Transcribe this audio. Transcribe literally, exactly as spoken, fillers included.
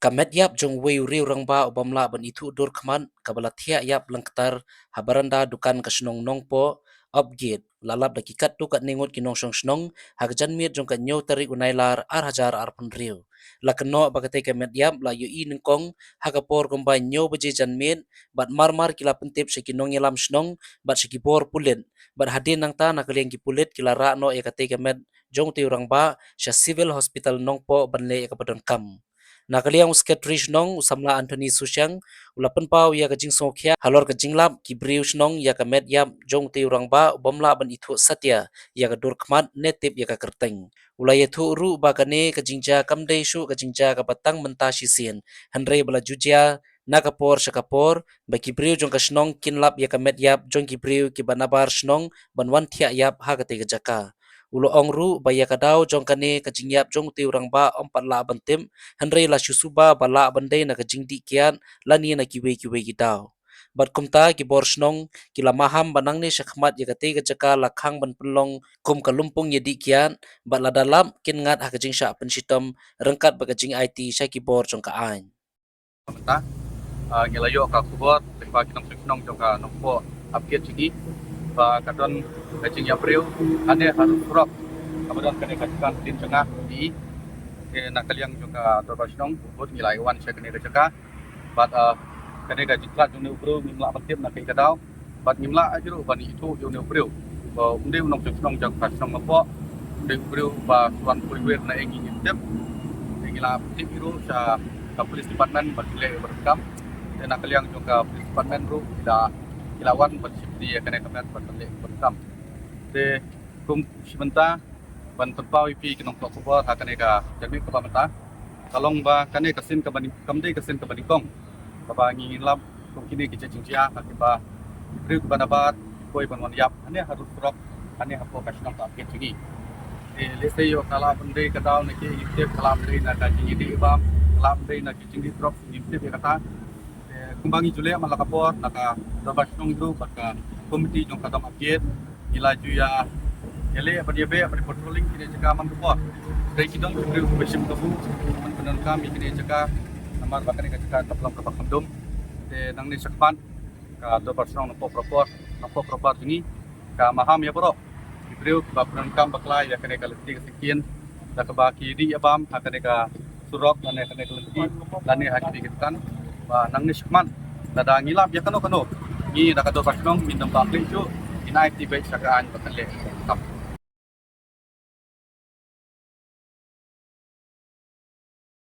Ka met ïap jong uwei u riew rangbah u bym lah ban ithuh dur khmat kaba la thiah ïap lyngktar ha baranda dukan ka shnong Nongpoh, Upgate, la lap da ki katto katne ngut ki nongshong shnong ha ka janmiet jong ka hynñiew tarik u Nailar ar hajar arphew hynriew. La kynnoh ba katei ka met ïap la ïohi nyngkong ha ka por kumba hynñiew baje janmiet, bad mar mar ki la pyntip sha ki nongïalam shnong bad sha ki bor pulit, bad hadien nangta na ka liang ki pulit ki la rah noh ïa katei ka met jong utei u rangbah sha Civil Hospital Nongpoh ban leh ïa kaba donkam. Na ka liang u Secretary shnong, u samla Anthony Susiang, u la pynpaw ïa ka jingsngewkhia halor ka jinglap ki briew shnong ïa ka met ïap jong utei u rangbah u bym lah ban ithuh satia ïa ka dur khmat ne tip ïa ka kyrteng. U la ïathuh ruh ba kane ka jingjia kam dei shuh ka jingjia kaba tang mynta shisien, hynrei ba la ju jia na ka por sha ka por, ba ki briew jong ka shnong kin lap ïa ka met ïap jong ki briew kiba nabar shnong ban wan thiah ïap ha katei ka jaka. U la ong ruh ba ïa ka daw jong kane ka jingïap jong utei u rangbah ym pat lah ban tip, hynrei la shu suba ba lah ban dei na ka jingdih kiad lane na kiwei kiwei ki daw. Bad kumta ki bor shnong ki la maham ba nangne shakhmat ïa katei ka jaka la khang ban pynlong kum ka lympung ïadih kiad, bad lada lap kin ngat ha ka jingshah pynshitom ryngkat bad ka jingaiti sha ki bor jong ka aiñ. Mynta, ah, ngi la ïoh ka khubor lyngba ki nongshong shnong jong ka Nongpoh Upgate jong ngi ba ka don ka jingïap briew hangne ha surok kaba don kane ka dukan Tin Jong Nga. Te na ka liang jong ka dorbar shnong, bad ngi la wan sha kane ka jaka. Bad, ah, kane ka jingtlot jong une u briew ngim lah ban tip na kaei ka daw. Bad ngim lah ruh ban ithuh ïa une u briew ba um dei u nongshong shnong jong ka shnong Nongpoh, um dei u briew ba shu wan poi wir na ïing, ngim tip. Te ngi la pyntip ruh sha ka police department ban leh ïa kaba donkam. Te na ka liang jong ka police department ruh ki la, ki la wan ban shim ïa kane ka met ban leh ïa kaba donkam. Te kum shi mynta ban pynpaw ïa phi ki nongthoh khubor ha kane ka janmiet kaba mynta, ka long ba kane ka sien kaba nyng-, kam dei ka sien kaba nyngkong kaba ngi lap kum kine ki jingjia ha kiba ki briew kiba nabar ki poi ban wan ïap hangne ha surok, hangne hapoh ka shnong ka Upgate jong ngi. Te lehse ïoh ka lah ban dei ka daw na ki, ngim tip, ka lah ban dei na ka jingïadih bam, ka lah ban dei na ki jingdih drugs, ngim tip ïa kata. Te kumba ngi ju leh man la ka por, na ka dorbar shnong ruh bad ka komiti jong ka dong Upgate ngi la ju ïa, ïa leh ban ïa beh ban patrolling kine jaka man ka por. Dei ki don ki briew kiba shim kabu ban pyndonkam ïa kine jaka, namar ba kane ka jaka ka long kaba kham dum. Te nangne shakhmat ka dorbar shnong Nongpoh Propor, Nongpoh Propor jong ngi ka maham ïa baroh ki briew kiba pyndonkam bakla ïa kane ka lynti ka syngkien, da kaba ki dih ïa bam ha kane ka surok lane kane ka lynti lane ha kine ki dukan. Ba nangne shakhmat lada ngi lap ïa kano kano, ngi da ka dorbar shnong ngin ym bakla shuh, ngin aiti beit sha ka aiñ ba kan leh.